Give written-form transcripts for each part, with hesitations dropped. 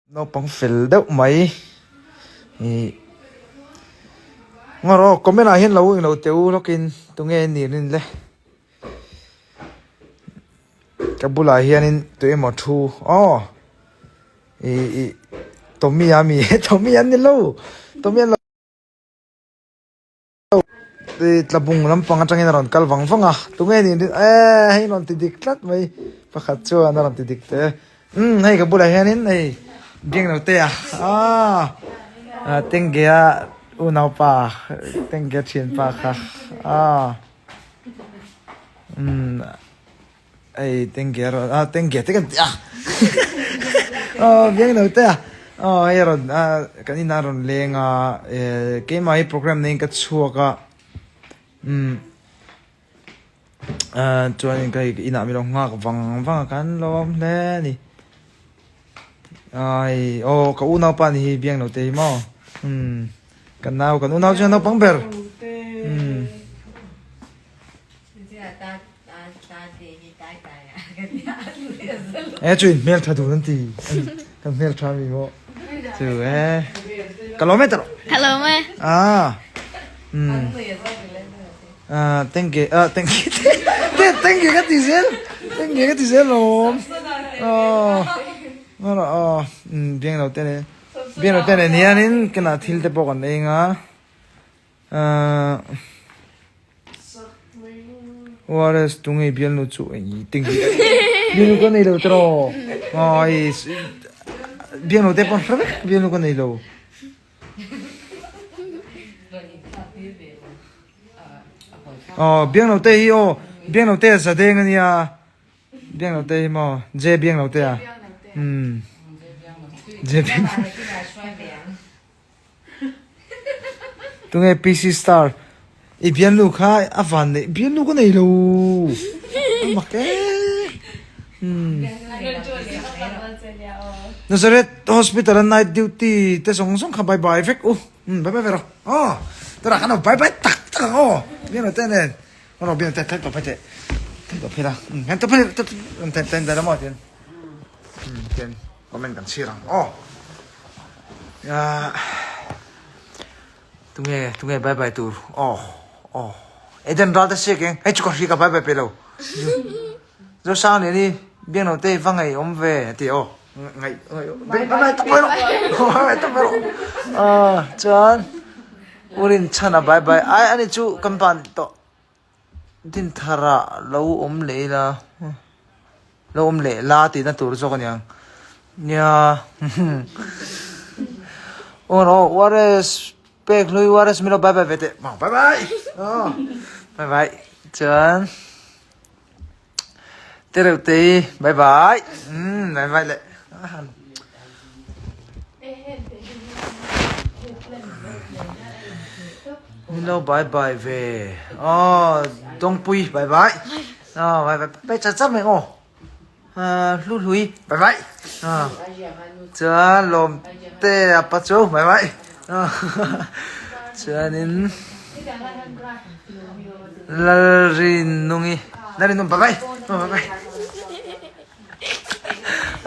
Naupang fel deuh mai ih ngaw rawh comment ah hian lo englo teh u lawkin tunge a nih rin le ka bulah hianin tui emaw thu aw ih ih Tommy a mi Tommy an ni lo Tommy an lo. Tlabung lampang atangin a rawn kal vang vang a, tunge ni eh hei rawn ti dik tlat mai pakhat chuan a rawn ti dik teh umm hei ka bulah hianin hei Biangnote a aaa Tengge-a unaupa Tengge-a thianpa kha aaa umm. Hei tengge a rawn a tengge te kan ti a aw biang no te a aw hei a rawn a kan inah a rawn leng a eh keimah hi program neiin ka chhuak a umm ah chuanin ka hei inah min lo nghak vang vang a kan lawm hle a ni ai aw ka unaupa ni hi biang no te hi maw umm kan nau kan unau chu naupang ber umm. E chu in hmel tha dun an ti kan hmel tha mi maw chu e ka lawm e taro ka lawm e ah um ah thank you ah thank you thank you ka ti zel thank you ka ti zel lawm oh ngara oh um biang lo te ne biang lo te ne nianin kana thil te pawh kan ei nga ORS tunge bialnu chu eng ting hi bialnu ka nei lo tiraw ai bialnu te pawn hre vek bialnu ka nei lo aw bialnu te hi aw bialnu te a zadeng ania bialnu te hi maw J bialnu te a umm J bialnu Tunge PC star i bialnu kha a van neih bialnu ka nei lo a mak e umm Nazareth hospital a night duty te zawng zawng kha bye bye vek u umm bye bye ve rawh aw tunah khan bye bye tak tak ang aw bialnu te nen aw bialnu te thleng tawh phei teh thleng tawh phei la umm thleng tawh phei teh thleng teh la maw tian umm tian comment kan chhir ang aw. Tunge tunge bye bye tur aw aw Eden ral te siak eng hei chu ka hria ka bye bye pe lo Zosang nen hi biangno te va ngaih awm ve a ti aw ngaih ngaih bye bye tak mai rawh bye bye tak mai rawh ah chuan Urin chhan a bye bye ai ani chu kan ban tawh Dinthar ah lo awm leh ila lo awm leh la tihna tur zawk aniang nia aw rawh ORS pek hlui ORS min lo bye bye ve teh bye bye aw bye bye chuan Tereuhtei bye bye umm bye bye le. Min lo bye bye ve aw Dawngpui bye bye aw bye bye bye char char mai aw Hlu hlui bye bye aw chuan Lawmte a pa chu bye bye aw chuanin Lalrinnungi Lalrinnung bye bye aw bye bye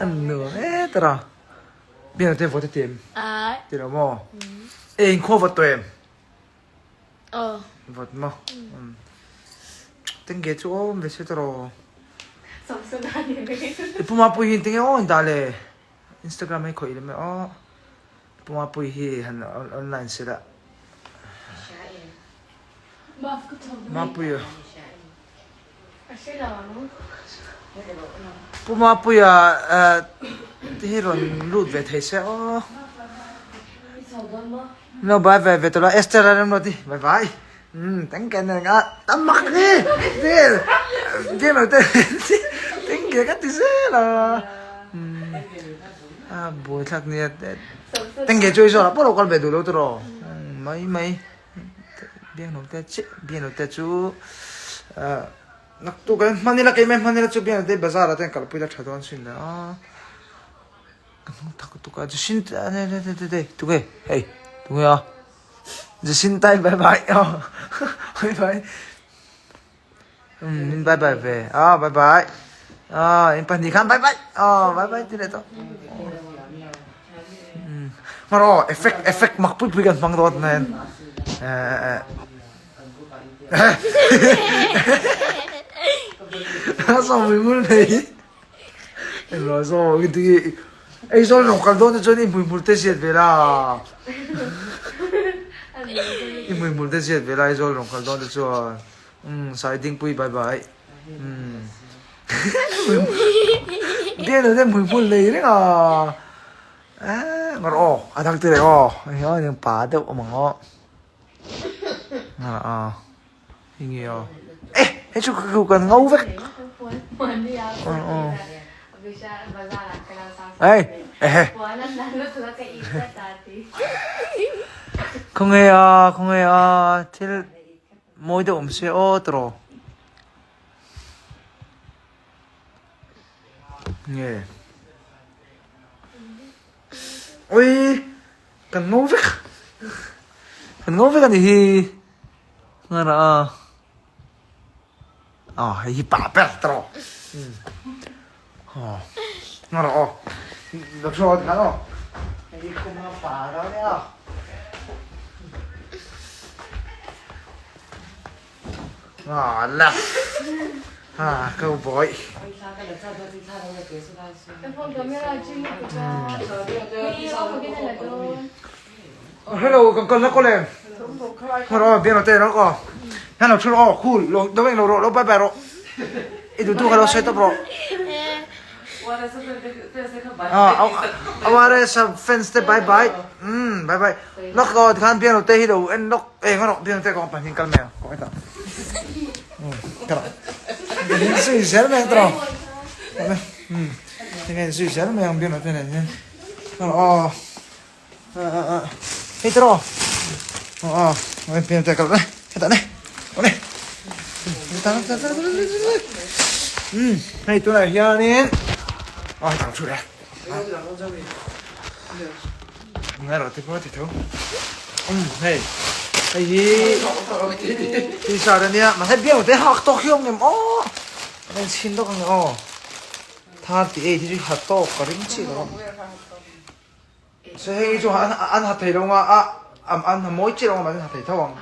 An nuam e tara. Bian te vote tem. Ai. Ti lo maw? E in khaw vawt tawh em? Aw. Vawt maw? Tengge chu awm ve se tawh. I puma pui hi tenge aw in dah le. Instagram hei khawih lem e aw. Puma pui hi han online se la. Mapuia. Pu Mapuia te hi rawn lut ve thei se aw. No bye bye ve tawh la Esther a rem lo ti bye bye. Umm teng ke nen a tam mak ni vel biak lo te teng ke ka ti zel a. Umm a buai thlak nia teng ke chu i zawh lah pawh lo kal ve duh lo tawh rawh mai mai. Biangnote chiah Biangnote chu ah naktuk ah hman ila keimah hman ila chu Biangnote bazar ah te an kalpui la tha dawn sin le a ka hnung tak tuk a Jacinta a ne ne ne tunge hei tunge a Jacinta bye bye aw bye bye um min bye bye ve a bye bye a in pahnih khan bye bye aw bye bye ti leh tawh. Hmar aw effect effect mak pui pui kan hmang dawn nen. Saw hmuihmul nei. Englo saw ti Aizawl rawn kal dawn te chuan i hmuihmul te ziat ve la. I hmuihmul te ziat ve la Aizawl rawn kal dawn te chuan. Umm Sai Dingpui bye bye. Umm. Biakna te hmuihmul nei reng a. Eeh ngar aw a dang te leh aw hei hian in pa deuh awm ang aw. Ngar a hei nge aw eh hei chu ka kan ngo vek. Ei ehe. Khawnge a khawnge a thil mawi deuh awm se aw tiraw. Nge. Ui kan ngo vek. Kan ngo vek a ni hi. Ngara a. Ah hei hi pa ber tiraw. Ah ngara aw. Doctor khan aw. Hei hi khum a pa dawn nia. Ala ah cowboy. Hello kan kal na ko le. Haro bian lo te lo ko. Nan lo thu ro cool lo do lo ro lo bye bye ro. I du du ka lo set up ro. Ah aware sa fans te bye bye. Bye bye. Lok ko khan bian lo te hi lo en lok Eng a rawh biang te kawng pahnih kal mai ang kawng hetah ka rawh in zui zel mai ang tawh tinge in zui zel mai ang biang te nen hian ka rawh aw hei tawh aw aw biang te ka rawh hetah ne aw ne hei tunah hianin aw hetah ka thu leh Ngai rawh te pawh a ti tho. Um hei hei hi t-shirt a nia mahse biang te hak tawk hi awm ngem aw a rawn chhin dawk ang aw 38 hi chu ha tawk ka ring chiah lo so hei hi chu an an ha thei lo nga a an ha mawi chiah lo nga mahse an ha thei tho ang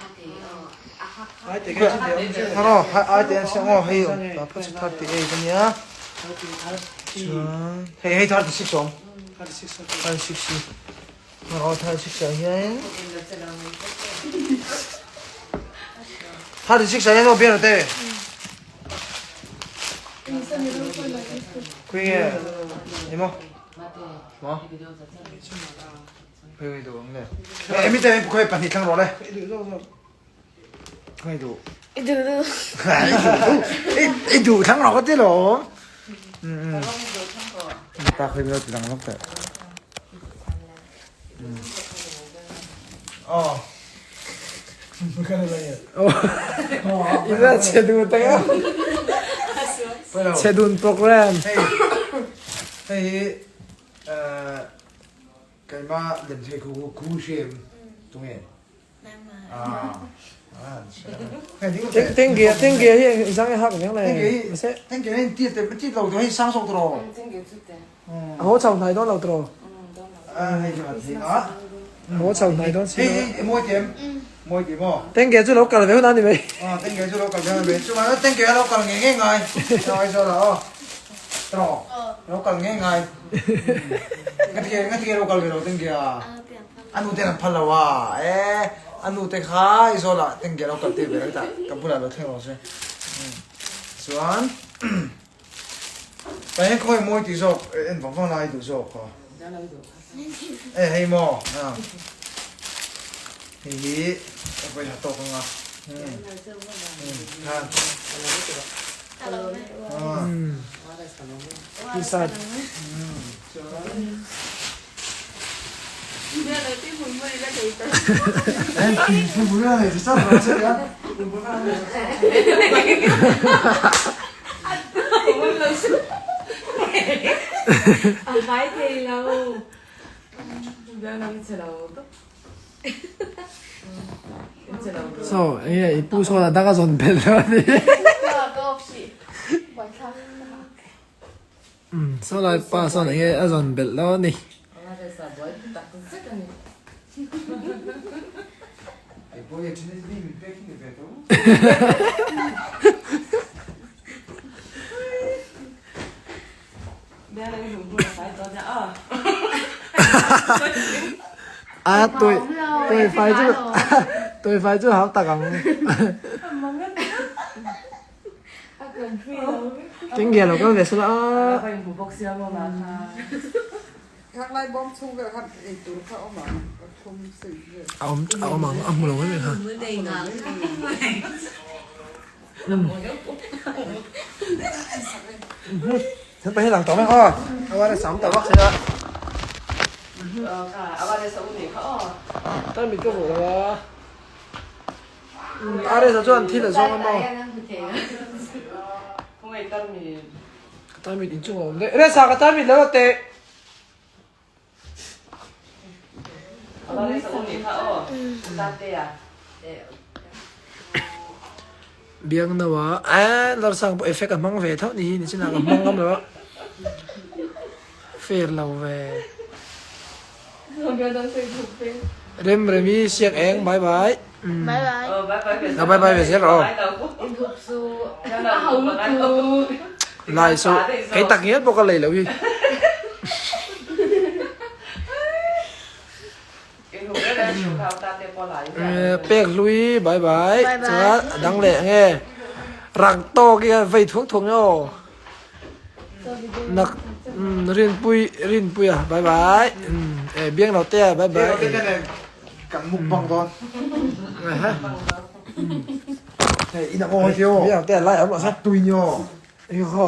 Haro ai te an siam aw hei awm ta phawt chu 38 a nia chuan hei hei 36 awm. 36 Aw 36 ah hian 36 ah hian aw bian te Khui nge ni mo mo Khui nge du ang le Emi te khoi pahnih thlang rawh le Khui du I du du I du thlang rawh ka ti lo Ta khoi mi lo ti dang lawk teh. Oh. Ila chedun te ka. Chedun program. Hei hei hi keimah lem thei khu khu hrim tunge. Tengge tengge hi zang e hak veng le. Tengge hi ti te ti lo hei sang sok tro. Ho chau hnai don lo tro. Hei chu thei a. Ho chau hnai don si. Hei moi tem. Moi ti mo. Tengge chu lo kal ve hun ani mai. Ah tengge chu lo kal ve mai. Chu ma tengge lo kal nge nge ngai. Ai so la o. Tro. Lo kal nge ngai. Ngati ngati lo kal ve lo tengge a. A nu ten an phal lo a, e a nu te kha Aizawl ah tengge lo kal tir ve lo tah ka bulah lo thleng rawh se. Chuan Pahin khawi mawi tih zawk en vang vang lai duh zawk kha. E hei maw a hei hi a vawi ha tawk anga. Khan. T-shirt. So enge i pu sawn a dang a zawn belh lo a ni. Umm saw lai pa sawn enge a zawn belh lo a ni. A tôi tôi phải chu tôi phải chu hau tak ang. Tiếng ghê lo ka ve sala a. A awm a awm ang a hmu lo em em ha. Thế bây giờ tao mới ho. Awa le sam tao bak se a. Ta mi ka hmu lo a. Aresa chuan thil a zawng a maw? Ka tarmit inchung a awm daih. Resa ka tarmit lo la teh. Biang no a eh Larsang pawh effect a hmang ve tho ni hi nichinah ka hmang ngam lo a. Fair lo ve. Rem Remi siak eng bye bye. Bye bye. Lo bye bye ve zel rawh. Lai su kei tak ngial pawh ka lei lo hi. Pek hlui bye bye. Chuan a dang leh nge rang tawk hi a vei thuak thuak nge aw. Nak rinpui rinpui a bye bye e biang lo te a bye bye. Kan mukbang dawn. Hei ina aw hei tio. Biang te lai am sa. Tui nyo. Eng kho.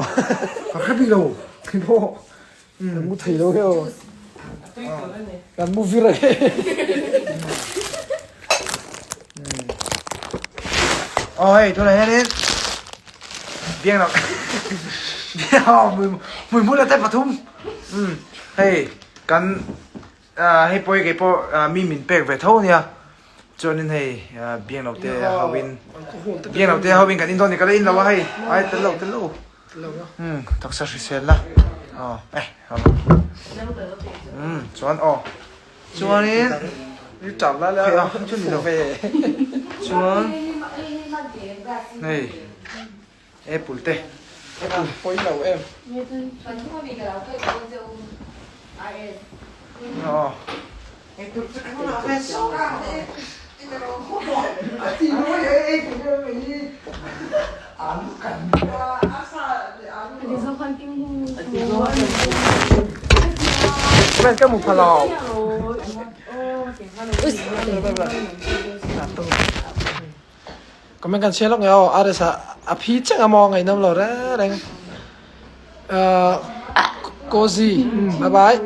Ka khabi lo. Pho. Kan mu thei lo heo. Kan mu vir e. Oh hei tu này hianin biang lo biang mui mui mui la te pathum. Hei kan hei pawh kei pawh mi min pek ve tho ania chuanin hei biang lo te ho in biang lo te ho in kan in dawn ni ka la in lo a hei ai tel lo tel lo. Umm taksa hrisel la aw eh umm chuan aw chuanin hei a chu ni lo chuan hei apple te apple pawi lo em aw Ka mu pha lo. Comment kan share lawk nge aw RS ah a phi cheng a maw ngaihnawm lo reng reng uh, Cozy bye bye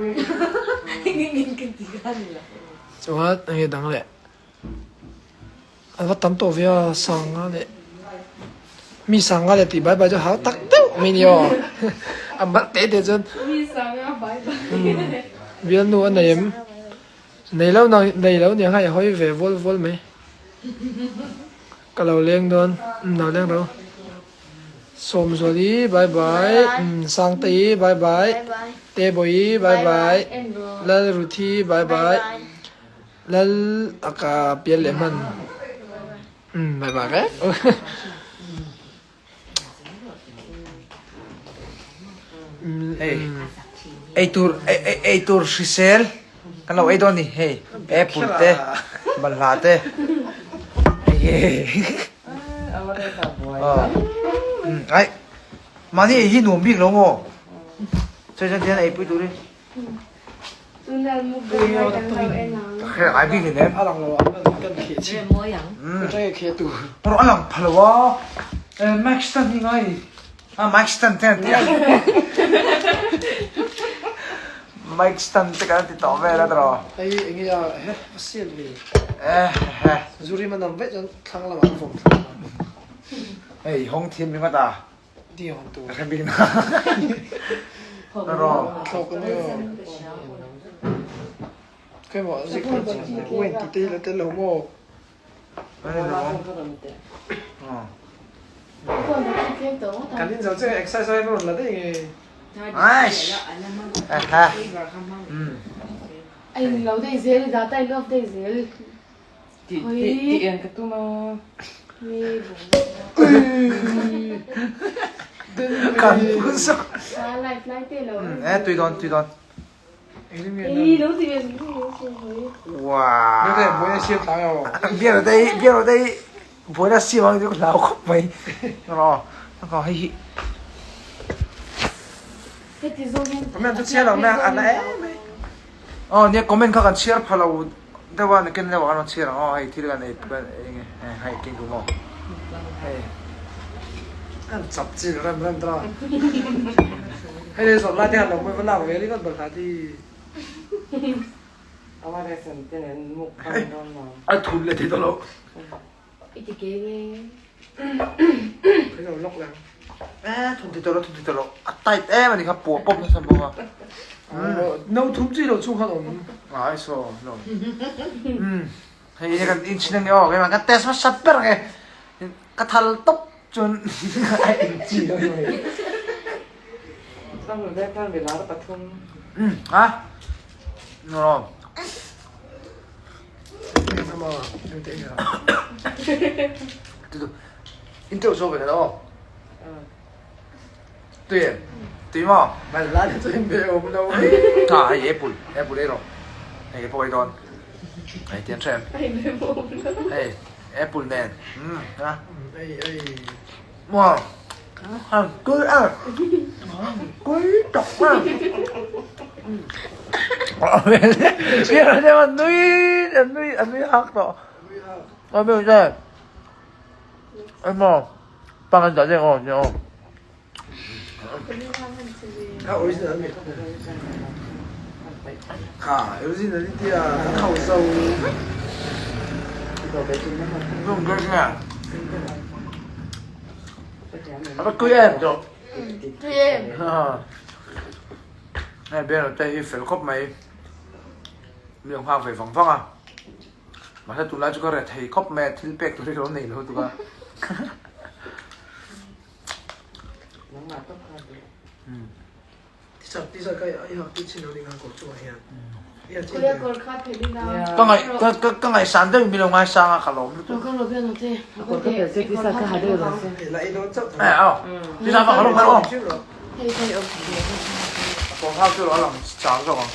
chuan enge dang leh an va tam tawh ve a sanga leh mi sanga leh tih bye bye chu hau tak deuh mai ni aw a mal te te chuan bialnu a nei em Nei lo nei lo nia hei a hawi ve vual vual mai. Ka lo leng dawn, umm lo leng ro. Sawmzuali bye bye, umm Sangtei bye bye, Tebawi bye bye, Lalruthi bye bye, Lal a ka pial leh hman, umm bye bye vek. Hei eitur eitur hrisel kan lo ei dawn ni hei apple te balhla te ai mahni ei hi nuam bik lo maw chuan chuan tihian eipui turin Ai bik em? A lang lo a kan kheh chi. Ro a lang pha lo a. Max tan hi ngai. A Max tan te an ti a. Max tan te kan ti tawh vel a tiraw. Hei enge a he a sial ve. Eh he. Zuri man am vek chuan thlang lamah an vawm thlang. Hei hawng thiam ringawt a. Ka hre bik na. Ro. Aish. Aha. A in lo daih zel i data i love daih zel. Ti ti ti en ka tum a. Mi bung. Kan pu sak. A live lai te lo. E tui dawn tui dawn. Ei lo ti ve zung zung zung hoi. Wow. Bia te buaina siam tlang emaw. Bia te bia te buaina siam ang chu hlau khawp mai. Ro. Ka hei hi. Heti zawng hian. Comment chu chhiar lo mai a na em mai. Aw nia comment kha kan chhiar pha lo deuh a nakin deuh ah kan rawn chhiar ang aw hei thil kan ei kan ei nge hei king kum aw hei. Kan chap chi rem rem ta hei le zawrh lai te han lo mawi va lak ve ringawt balhla ti. Awa resan te nen mukbang dawn lo. A thum leh thei tawh lo. I ti ke nge. Thei lo lawk leh ang. E thum thei tawh lo thum thei tawh lo a tight em a ni kha puah pawp nasa bawk a. No thum chi lo chhung khan awm. Ai so lo. Hei kan in chhin ange aw keimah kan test hmasa ber ange ka thal tawp chuan a in chi lo ni mai. Chuan hun vek khan milar pathum. A no. In teuh zo ve khat aw. Tui em? Tui maw? Mal la te chu in ve awm lo. Ha hei apple, apple ei rawh. Hei apple ei dawn. Hei tian tha em? Hei apple nen. Um ha. Ei ei. Maw. Hang tui a. Tui tak a. Nui nui nui hak tawh. Ôi bây giờ em mà ba anh trả tiền rồi nhở Kha original mi. Kha original ni tia khau zo. Đúng cái nè. Nó cứ em rồi. Tui em. Này bên ở đây phải khóc mày. Miệng hoa phải vòng vòng à. Mahse tunlai chu ka rethei khawp mai a, thil pek tur hi ka lo nei lo tuk a. Ka ngaih ka ka ngaihsan deuh in min lo ngaisang a ka lawm lutuk. Eh aw tisa va ka lawm kha aw. Kawr hak chu a lang chang zawk ang.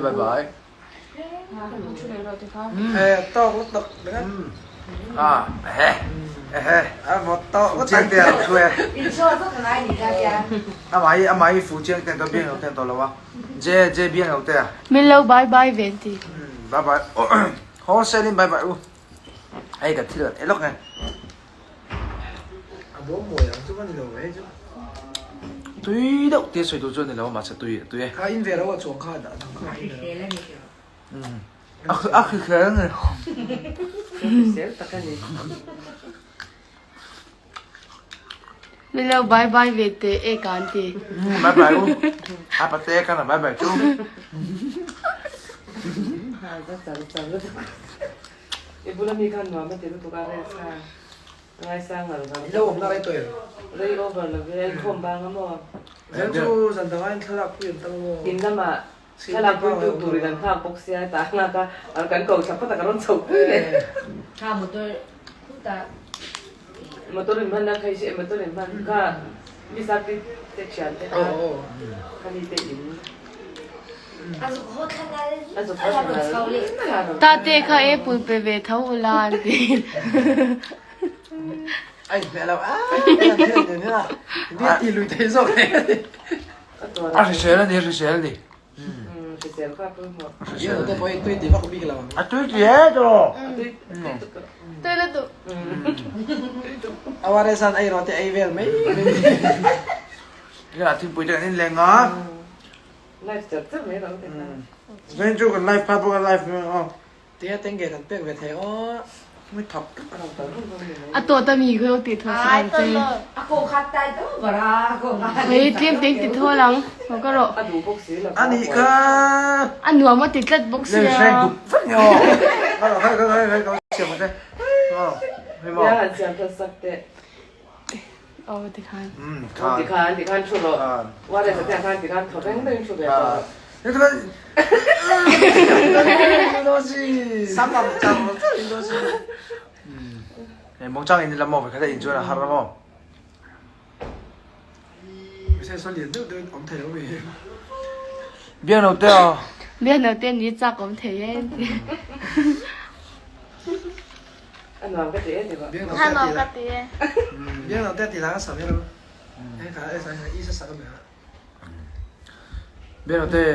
Bye bye. À, ehe, ehe, Fujian te a thu e. Amah hi, amah hi Fujian ten to biang lo ten to lo a. J J biang lo te a. Min lo bye bye ve an ti. Bye bye. Wholesale in bye bye u. Hei ka thil e lawk nge. Tui deuh tia sawi tur chu a ni lo a mahse tui tui e. A hrisel a ni. Hrisel tak a ni. Min lo bye bye ve teh e ka an ti. Bye bye u. A pate ka na bye bye chu. I bula mi khan nuam a ti lutuk a rel kha ngaisang ngar ngar. I lo awm na rei tawh em? Rei over lo ve, inkhawm bang a maw? Zan chu zan dangah in thlalak pui an tam a maw? In lamah thlalak pui tu turin an nghak bawk sia ta nghak a, kan ko thla phawt a ka rawn chho pui leh. Kha motor khutah. Motor in hman a khai si motor in hman kha mi sap te thian te kha khami te in. Tate kha apple pe ve tho ula an ti. Ai mẹ lo a. Ti lui thei zawk e. A hrisel a ni, a hrisel a ni. A tui ti e tawh. Tui lutuk. Aware san ei rawh te ei vel mai. Ila thingpui te kan in leng a. Live char char mai lo te kha. Zain chu kan live pha pawh kan live mai aw. Tia tenge kan pek ve thei aw. A tawt a mi khaw ti thaw sak ang che. Hei tlem te in ti thawl ang. Haw ka rawh. Anih kha. A nuam a ti tlat bawk sia. Aw tikhan. Tikhan tikhan thu rawh. Wale sa tiang khan tikhan thaw reng reng thu ve tawh rawh. Mawngchang in lam maw kha in chuan a har maw. Biak no te aw. Biak no te ni chak awm thei e. A nuam ka ti e ti ba. A nuam ka ti e. Biak no te ti la ka sa ve lo. E ka e sa i sa sa ka me. Biak no te.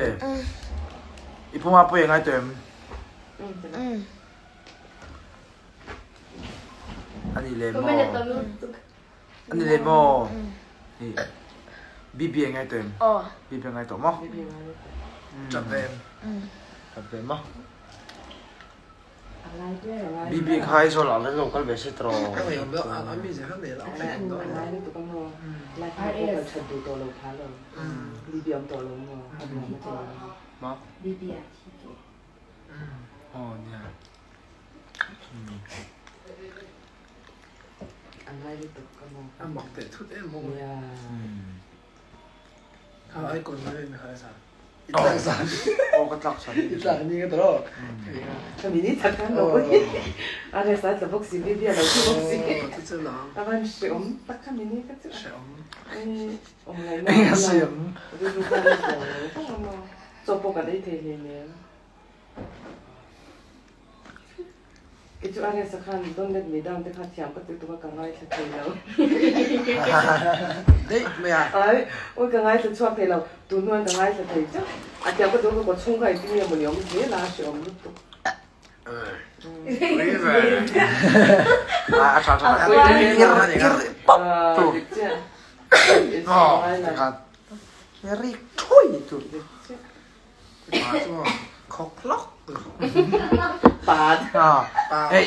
I puma pui ngai tem. Ani le mo. Ani le maw? Hi BB a ngai tawh em? Aw. BB a ngai tawh maw? Ṭap ve em? Ṭap ve maw? BB kha Aizawl ah lo kal ve se tiraw? A ngaihawm deuh, a mizia kha nei lo, a ngaihawm deuh. A ngai lutuk a maw? Life ah pawh kal ṭhat duh tawh lo pha lo. BB a awm tawh lo maw? A nuam a ti lo. Ma? BB a thi tawh. Aw nia. A ngai lutuk ka maw. A mak teh thut em bawk mai. Kha ai kawn mai mi kha sa. I tlak san. Aw ka tlak san. I tlak ni ka tawh. Ka mi ni tak khan lo pui. A rest a tla bawk si mi bia lo thu bawk si. Chu chu lang. A van hreawm tak kha mi ni ka chu. Hreawm. Awm ngai na. Eng a siam. Rilru khan a zawng lo vang a maw. Chaw pawh kan ei thei hleinem. Kei chu Ariasa khan Don't Let Me Down te kha thiam ka ti tuk a ka ngaithla thei lo. Daih mai a. Ai, ui ka ngaithla chhuak thei lo. Tun hnuan ka ngaithla thei chauh. A thiam ka ti tuk a ka chhung kha engtin nge mawni awm zel a, hreawm lutuk. Ui ve. A tha tha. Ir ir pap tu. Dik chiah. Aw, rik thui tu. Hei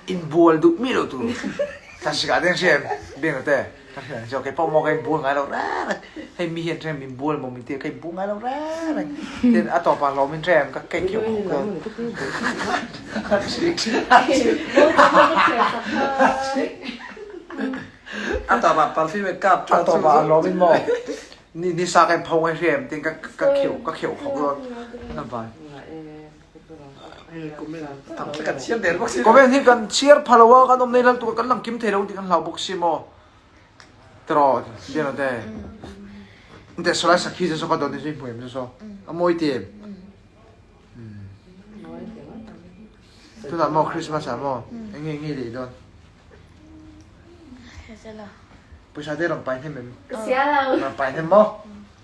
inbual duh mi lo tu kan si ka deng si em biang te kan hriat ang kei pawh maw ka inbual ngai lo reng reng hei mi hian ṭhem inbual maw min tia ka inbual ngai lo reng reng tin a tawpah hlawm in ṭhem ka kei khiau khawp dawn A tawpah perfume kap a tawpah hlawm in maw Ni ni sa kan pho ngai hrem tin ka ka kheuh ka kheuh khawk dawn na vai. Kan chhiar der bawk si. Comment hi kan chhiar pha lo a kan awm nei lal tu kan lang kim thei lo tih kan hlau bawk si maw. Tiraw bian lo te. Te solai sakhi chu ka don ni zui hmu em chu so. A mawi ti em. Tunah maw Christmas ah maw enge nge lei dawn. Pawisa te rawn pai hnem em? Ka sia lo. Rawn pai hnem maw?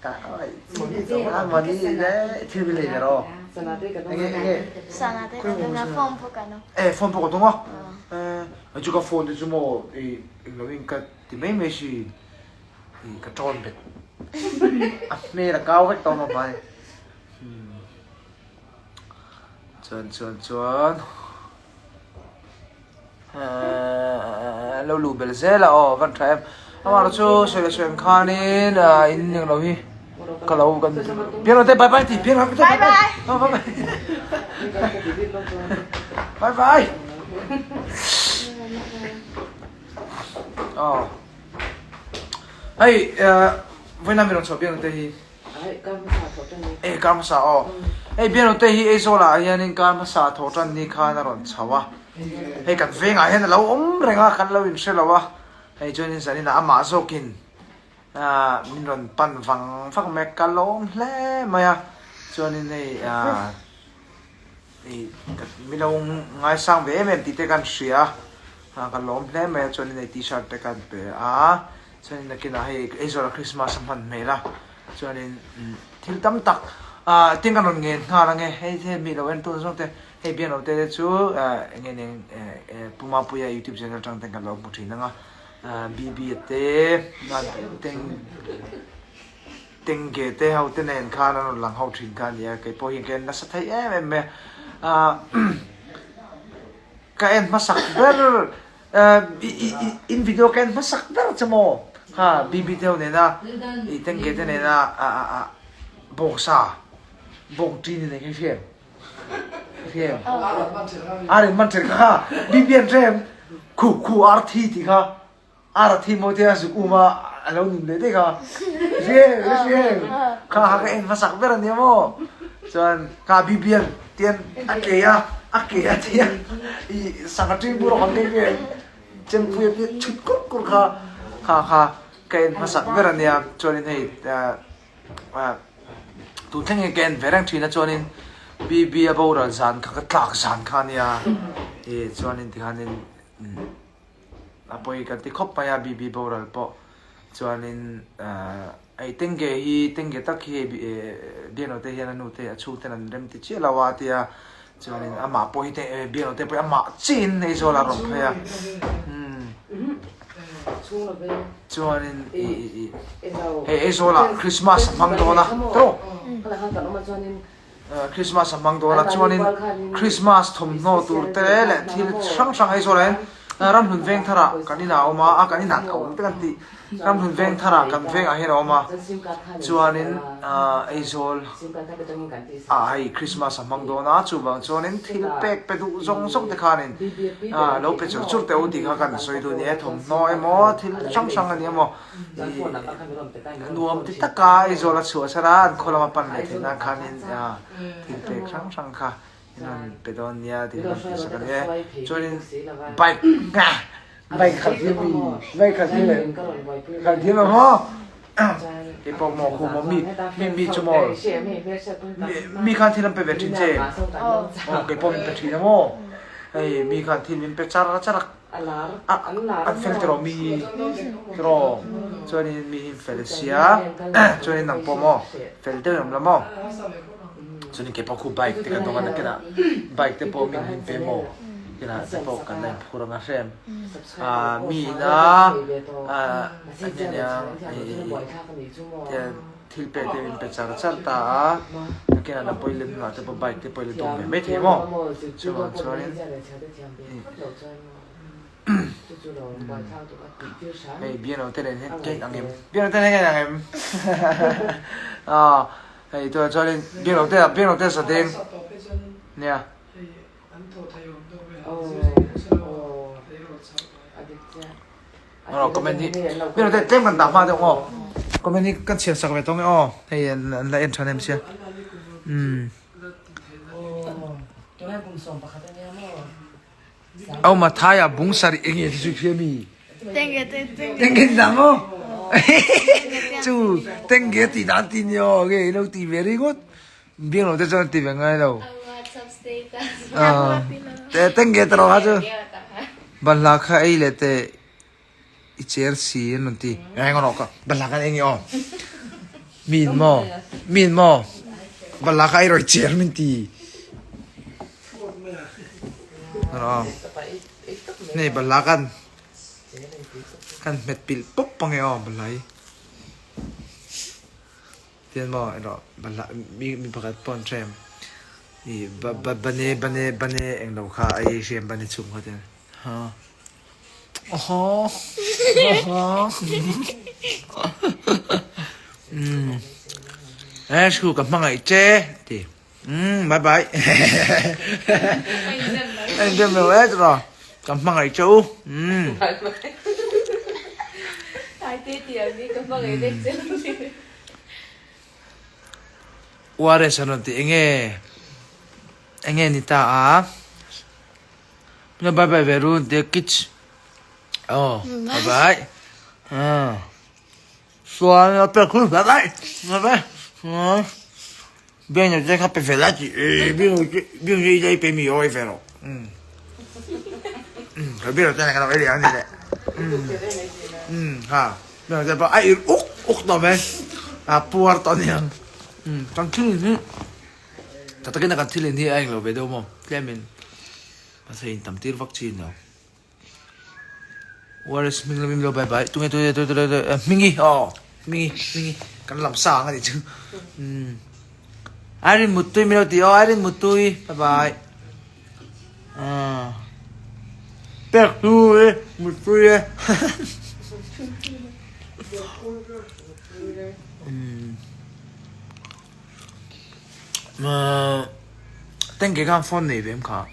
Ka oi. Moni le thil bi lei ro. Enge enge. Sana te ka dunga phone pawh ka nung. Eh phone pawh ka dung a. Eh chu ka phone te chu maw i englo in ka ti mai mai si i ka tawn bet. A hmel a kau vek tawh maw pai. Chuan chuan chuan. Lo luh belh zel a aw van tha em amah chu sawi leh sawi ang khanin in eng lo hi ka lo kan piang lo te bye bye tih piang lo te bye bye bye bye bye bye aw hei vawiin mi rawn chhuah piang lo te hi Eh kar hmasa aw. Hei bianu te hi Aizawl ah hianin kar hmasa thawh tan ni khan a rawn chho a. Hei kan vengah hian a lo awm reng a, kan lo inhre lo a. Hei chuanin zanin ah amah zawkin ah min rawn pan vang vang mai a, ka lawm hle mai a. Chuanin hei ah hei min lo ngaisang ve em em tih te kan hria a, ka lawm hle mai a. Chuanin hei t-shirt te kan pe a. Chuanin nakinah hei Aizawl-a Christmas a hman hmel a, chuanin thil tam tak ah tin kan rawn ngen nghal ange, hei hei mi lo en tun zawng te hei biakno te te chu eng nge nen Pu Mapuia youtube channel atang ten kan lo hmu thin anga BB a te teng tengge te ho te nen khan an rawn lang ho thin kha a nia keipawh hian ka en nasa thei em em mai a. Ka en hmasak ber in video ka en hmasak ber che maw kha BB te ho nena i tengge te nena bawngsa bawng ṭin in eng hriam hriam ar in man ṭhen kha kha BB an hrem khu khu ar thi ti kha Ar a thi maw tia zuk um a a lo nun leh daih kha. Hriang hriang kha kha ka en hmasak ber a nia maw. Chuan kha Bibian tian a ke a a ke a tia i sangha ṭing bur awm ang nge chempui a tia chhut kur kur kha kha kha ka en hmasak ber a nia. Chuanin hei tun thleng hian ka en ve reng ṭhin a chuanin Bibi a boral zan kha ka tlak zan kha a nia. I chuanin tikhanin A pawi kan ti khawp mai a, BB boral pawh chuanin hei Tengge hi Tengge tak hi hei Biano te hian a nu te a chhung ten an rem ti chiah lo a tia chuanin amah pawh hi Biano te pawh hi amah chiin Aizawl ah a rawn phei a chuanin hei Aizawl ah Christmas a hmang dawn a tawh. Christmas a hmang dawn a, chuanin Christmas thawmhnaw tur te leh thil hrang hrang Aizawl ah hian Ramhlun veng thar ah kan inah a awm a, a kan inah a awm te kan tih Ramhlun veng thar ah kan veng ah hian a awm a, chuanin Aizawl ah hei Christmas a hmang dawn a, chuvang chuanin thil pek pe duh zawng zawng te khanin lo pe chur chur teh u tih kha kan sawi duh a ni e, thawmhnaw emaw thil hrang hrang a ni emaw. Nuam ti taka Aizawl a chhuah chhan a, an khaw lama pan leh theih nan khanin thil pek hrang hrang kha in rawn pe dawn nia tih rawn tih sak a ni e. Chuanin bike bike khalh thiam mi bike khalh thiam em khalh thiam em aw kei pawh maw khu maw mi mi mi chu maw mi khan thil an pe ve thin che aw kei pawh min pe thin a maw hei mi khan thil min pe char char a. An fel tiraw mi hi tiraw chuanin mi hi fel sia chuanin nang pawh maw fel deuh em la maw chuanin kei pawh khu bike te kan dawng a nakinah bike te pawh min hin pe maw kinah te pawh kan la inphur ang a hrem ah mi ina ah ania Thil pek te min pe char char ta a, nakinah na pawi lem hnungah te pawh bike te pawh i la dawng ve mai thei maw? Chuvang chuanin hei biano te nen hian ka in ang em? Biano te nen ka in ang em? Aw hei tunah chuanin biano te biano te sa deng nia. Aw comment hi biano te tlem kan dah hma deuh maw comment hi kan chhiar sak ve tawng e aw hei an la en tha nem sia umm Au Mathai a bung sarih eng nge chu hria mi tengge ti dan maw chu tengge ti dan ti ni aw nge ilo ti ve ringawt Biang lo te chuan ti ve ngai lo. Tengge te rawh kha chu balhla kha ei leh te i cher si an rawn ti. Ngai ngaw rawh ka balhla khan ei nge aw. Min maw min maw balhla kha ei rawh i cher min ti. Rawh nei balhla khan kan hmet pilh pawp ange aw balhla hi. Tian maw erawh balhla mi mi pakhat pawh an hrem i ba ba bane bane bane eng lo kha a ei hrem bane chhung kha tian ha awhaw awhaw umm e thu ka hmangaih che ti umm bye bye en dem lo e tiraw ka hmangaih che u umm. Uares an rawn ti enge enge ni ta a Mina bye bye ve ru the kids oh bye bye ah suan a pe khul bye bye bye bye ah biang te kha pe ve la chi biang biang te i pe mi oi ve ro um ka biang te na ka lo ei ang ni le um ha Biang te pawh a ir uk uk tawh mai a puar tawh aniang umm kan thil in hi tha takin a kan thil in hi a englo ve deuh maw tlem in mahse in tam tir vak chi no ORS hming lam lo bye bye tunge tunge tunge tunge hmingi aw hmingi hmingi kan lam sa ang a nih chu umm Irene Muttui min lo ti aw Irene Muttui bye bye ah. Pek tu e mutpui e. Tengge khan phone nei ve em kha?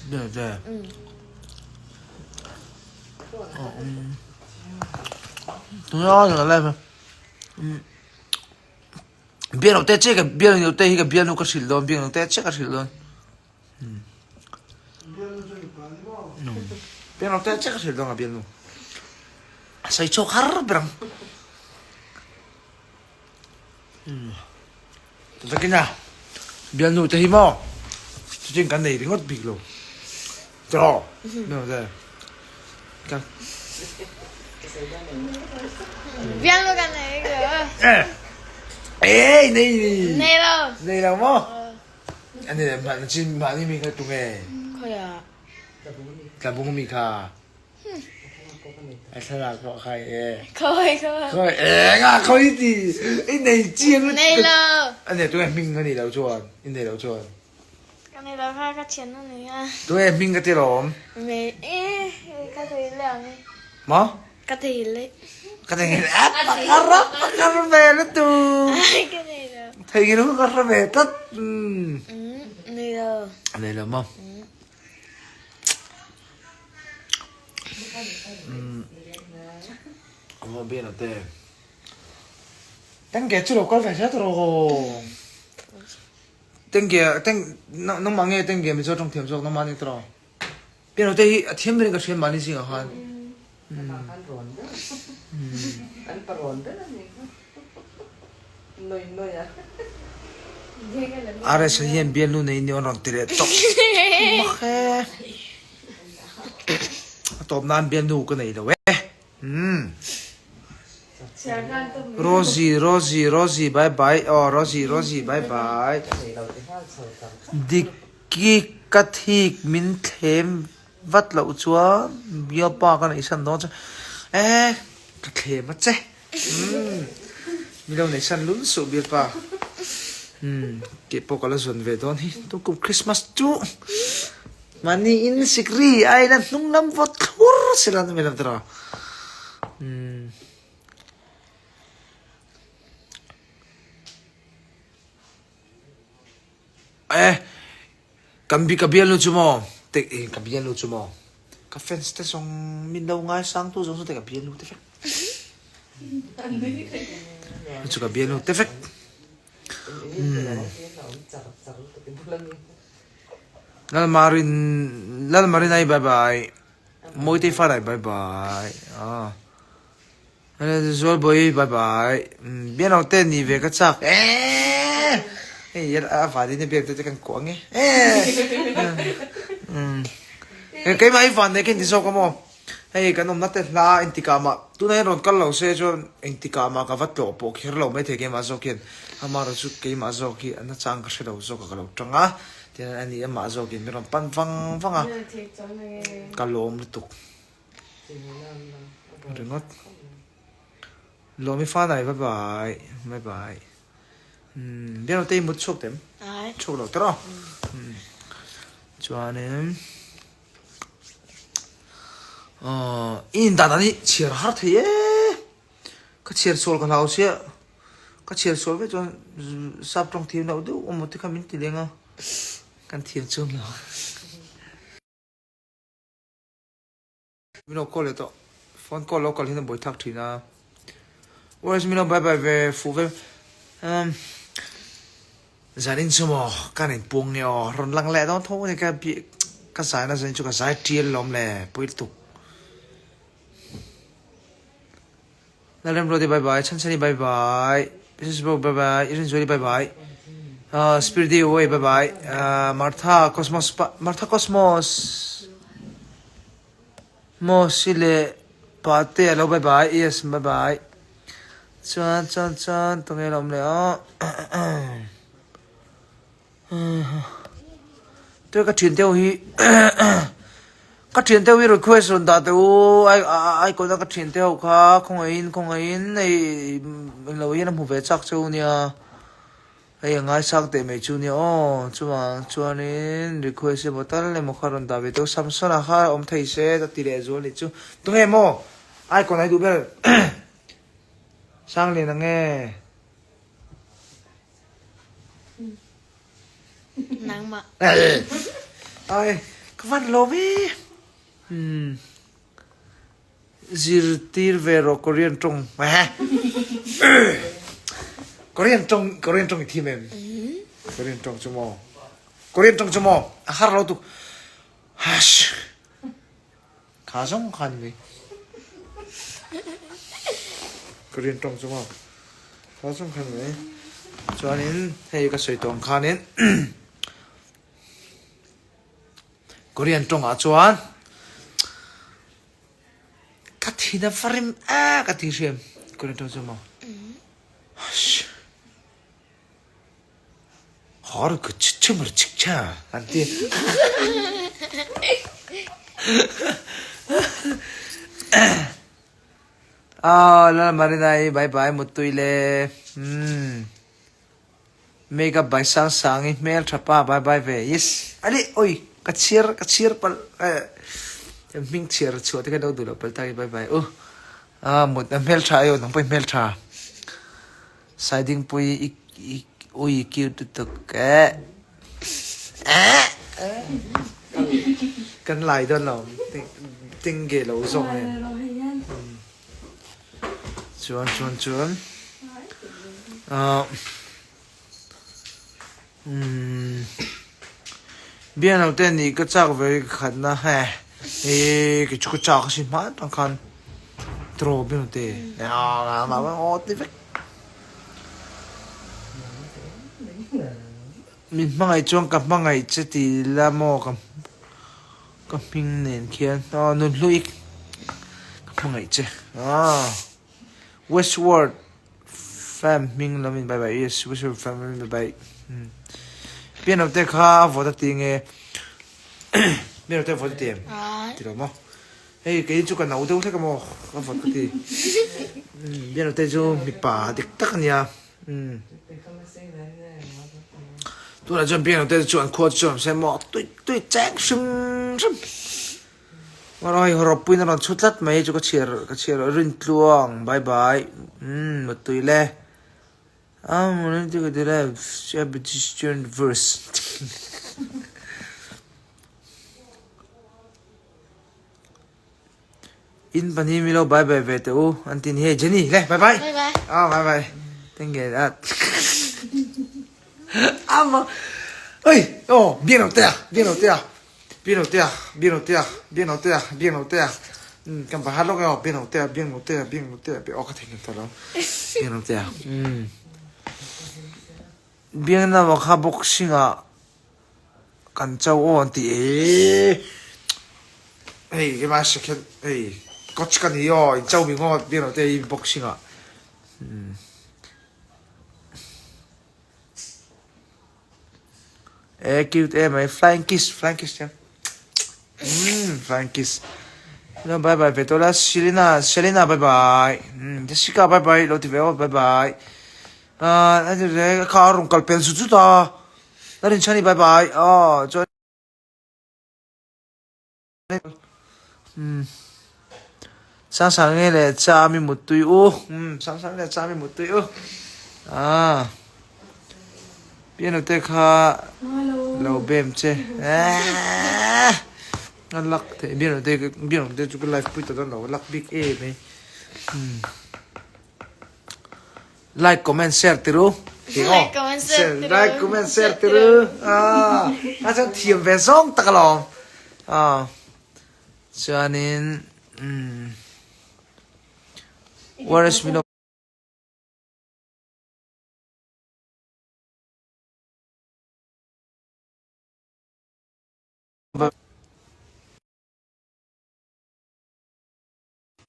Nei ve. Tunga live. Bial lo te che ka bial lo te hi ka bial nu ka hrilh dawn bial lo te che ka hrilh dawn. Bial lo te che ka hrilh dawn ka bial nu. Sai chok har berang. Takina bial nu te hi mo. Chutin kan nei ringot bik lo. Cho. No te. Kan. Bial nu kan nei lo. Eh. Ei nei ni. Nei lo. Nei lo mo. Ani le ma chin ma ni mi kha tu nge. Khoya. Tlabung mi kha. A thlalak pawh kha e. Khawi khawi. Khawi e nga khawi ti. I nei chiang. Nei lo. Ani tu nge hming ani lo chuan. I nei lo chuan. Ka nei lo kha ka thian a ni a. Tu nge hming ka ti lawm. Me e ka thei le ang e. Ma? Ka thei le. Ka thei le. A pakar a pakar ve le tu. Ka nei lo. Thei lo ka hre ve tlat. Nei lo. Nei lo ma. Amo bien te. Tengge chu lo kal ve se tro. Tengge teng nang ma nge tengge mi zo tong thiam zawk nang ma ni tro. Piano te hi a thiam berin ka hriat mahni zingah khan. An rawn ber. An parawn ber a ni. Noi noi a. RS hian bialnu nei ni awn rawn ti leh tawp. Mak e. A tawp nan bialnu ka nei lo e. Umm. Rosie Rosie Rosie bye bye aw Rosie Rosie bye bye. Diki ka thik min thlem vat loh chuan bialpa ka neihsan dawn che eh ka thlem a che umm mi lo neihsan lul suh bialpa umm kei pawh ka la zawn ve dawn hi tukum Christmas chu mahni in sikri aina hnung lam vawt thlur sila ni mai lo tiraw umm. Eh kan bi ka bialnu chu maw te eh ka bialnu chu maw ka fans te zawng min lo ngaisang tu zawng chu te ka bialnu te vek chu ka bialnu te vek Lalmarin Lalmarinai bye bye Mawitei Farai bye bye ah Zualbawi bye bye Biano te ni ve ka chak eee hei a van in a biak te kan kuah nge eee keimah hi van nei ka inti zawk a maw hei kan awmna te hla engtikah mah tunah hian rawn kal lo se chuan engtikah mah ka va tlawh pawh kher lo maithei keimah zawk hian amaherawh chu keimah zawk hi a nachang ka hre lo zawk a ka lo tang a tihian ani amah zawkin min rawn pan vang vang a ka lawm lutuk. Ringawt. Lawmi fa nai bye bye. Bye bye. Umm biang te mut chhuak tem. Chhuak lo tawh. Umm chuanin aw in dan ani chhiar har thei e. Ka chhiar sual ka hlau sia. Ka chhiar sual vek chuan sap tawng thiam loh deuh awm te kha min ti leng a. Kan thiam chuang lo. Min lo call leh tawh. Phone call lo kal hian a buai thak thin a. Where's min lo bye bye ve fuh ve. Um zanin chu maw ka nen puang nge aw rawn lang leh dawn tho ani ka bi ka zai na zanin chu ka zai tial lawm le pui lutuk. Lalremruati bye bye Chhanchhani bye bye Princess Bo bye bye Rinzuali bye bye uh, Spirit Away bye bye uh, Martha Cosmos Martha Cosmos Mosi leh Pate alo bye bye yes bye bye chuan chuan chuan tunge lo awm leh aw Tui ka thian deuh hi ka thian deuh hi request rawn dah teh u ai ai kawna ka thian te ho kha khawngaihin khawngaihin hei englo hian a hmu ve chak cheu nia. Hei a ngaisang teh mai chu nia aw, chuvang chuanin request emaw tal emaw kha rawn dah ve tawh, Samsona kha awm thei se ka ti leh zual nih chu, tunge maw icon ai duh ber Sanglian ang nge? Nangmah. Ai ka van lawm e. Umm zirtir ve rawh Korean tawng Korean tawng Korean tawng i thim em Korean tawng chu maw Korean tawng chu maw a har lo tuk hash kha zawng kha ni mai Korean tawng chu maw kha zawng kha ni mai chuanin hei ka sawi tawng khanin Korean tawngah chuan ka thin a va rim a ka ti hriam Korean tawng chu maw har ka chi chimar chik cha an ti ah lal marinai bye bye mutui le hmm Makeup by Sangsangi hmel tha pa bye bye ve yes ani oi ka chhiar ka chhiar palh eh hming chhiar chhuah te kha lo duh loh palh ta bye bye u ah mut a hmel tha ayo nang pawh i hmel tha Saidingpui i i ui cute lutuk eh eh kan lai dawn lo tinge lo zawng nen Chuan chuan chuan ahh umm bian ho te nih ka chak ve ka khat na he ih kei chu ka chak asin hma atang khan draw bian ho te aw ti vek min hmangaih chuan ka hmangaih che tih ila maw ka. Ka hming nen khian aw nunhlui ka hmangaih che aw Westworld fam hming lam in bye bye yes Westworld fam lam in bye bye piano te kha a vawt a ti nge piano te a vawt a ti em ti lo maw hei kei chu ka no deuh hlek a maw ka vawt ka ti piano te chu mipa dik tak a nia. Tunah chuan piano te chu an khua chu chuan se maw tui tui cheng hrim hrim. Hei rawppuiin a rawn chhu tlat mai chu ka chhiar ka chhiar Rintluang bye bye umm mutui le verse. In pahnih mi lo bye bye ve teh u an ti ni hei Jenny le bye bye ah bye bye thank you that ama oi oh biak lo te a biak lo te a biak lo te a biak lo te a biak lo te a biak lo te a um kan pakhat lawk e aw biak lo te a biak lo te a biak lo te a aw ka theihnghilh tawh lo biak lo te a um biak na kha boxing ah Kan cho aw an ti e. Hei keimah second hei coach ka ni aw in cho mi ngawt biak lo te hi boxing ah. E cute em mai flying kiss flying kiss chiang. Mm flying kiss. No bye bye ve tawh la Selena Selena bye bye. Mm Jessica bye bye lo ti ve aw bye bye. Ah kha a rawn kal pel zut zut a. La rin chhan i bye bye aw chuan umm sang sang nge leh cha mi muttui u umm sang sang leh cha mi muttui u ah piano te kha lo bem che eehh a luck thei piano te piano te chu ka live pui ta dawn lo luck bik em mai umm. Like comment share ti ru. Like comment share ti ru. Like comment share ti ru. Ah, a chuan thiam ve zawng tak alawm. Ah, chuanin um where is Milo?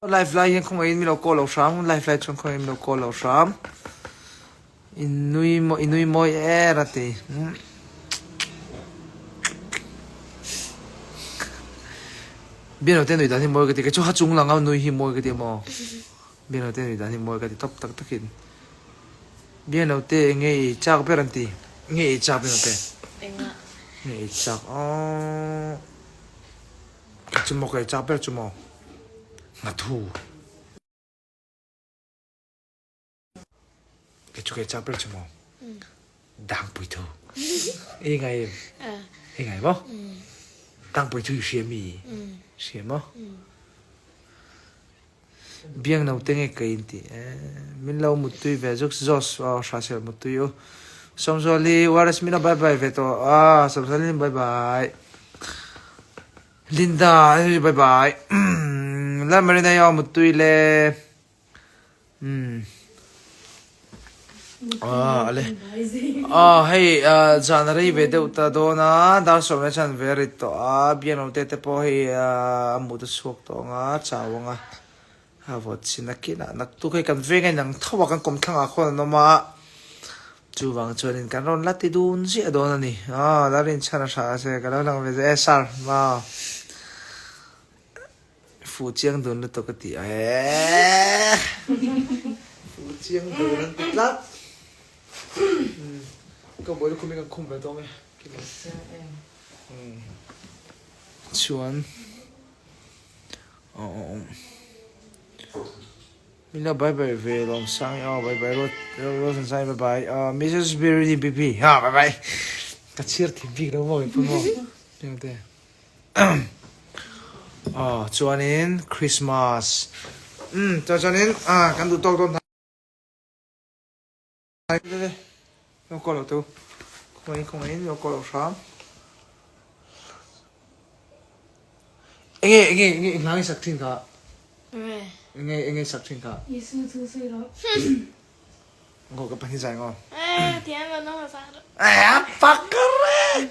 Live lai hian khawngaihin min lo call lo hram, live lai chuan khawngaihin min lo call lo hram. In nui mawi i nui mawi er a ti. Bian lo te nui dan hi mawi ka ti, kei chu ha chung lang a nui hi mawi ka ti a maw. Bian lo te nui dan hi mawi ka ti tawp tak takin. Biano te enge i chak ber an ti. Nge i chak biano te. Enga. Nge i chak aw. Chu maw ka i chak ber chu maw. Ngathu. Kei chu ka i chak ber chu maw. Dangpui thu. I ngai em? I ngai maw? Dangpui thu i hria mi? Hria maw? Biang naute nge ka in ti e. Min lo muttui ve zuk Jos aw Hrasel muttui u. Sawmzuali Waris min lo bye bye ve tawh a Sawmzuali bye bye. Linda bye bye. Lalmarina aw muttui le. Umm. Ah ale. Ah hei zan a rei ve deuh ta dawn a, dar sawmna chuan ve rit tawh a, biang te te pawh hei a mut a chhuak tawh ang a, chau ang a, a vawt chin a kinah naktuk hei kan veng a inang tho a, kan kawmthlang ah khawn an awm a, chuvang chuanin kan rawn la ti dun ziah dawn a ni. Ah Lalrinchhan a hra a che ka lo lang ve zeh e sir ah. Fuh chiang dun lutuk a ti a eeh Fuh chiang dun an ti tlat Ka buai lukhum hi kan khum ve tawng e Chuan Min lo bye bye ve lawm sang i aw bye bye Rosen sang i bye bye Mrs Birini BP ha bye bye Ka chhiar thim bik lo maw in maw Aw chuanin Christmas umm chuan chuanin ah kan duh tawk dawn hnai lo call lo tu khawngaih in khawngaih in lo call lo hram enge enge enge eng hlang i sak thin kha enge enge i sak thin kha Isu thu sawi rawh. Ngaw ka pahnih zai ngaw. Eh, tiang lo nong sa. Eh, apa kare.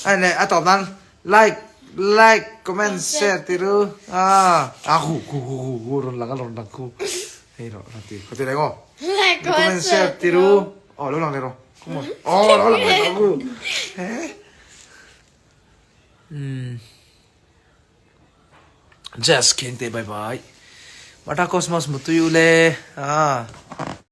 Ai le atop nan like like comment share tiru. Ah, ah khu khu khu khu khu ron lang ron lang khu. Hei ro ron ti. Ko ti le ngaw. Like comment share tiru. Oh, lo lang le ro. Come on. Oh, lo lang le ro khu. Eh. Hmm. Jazz King te bye bye. Mata Cosmos mutuyu le. Ah.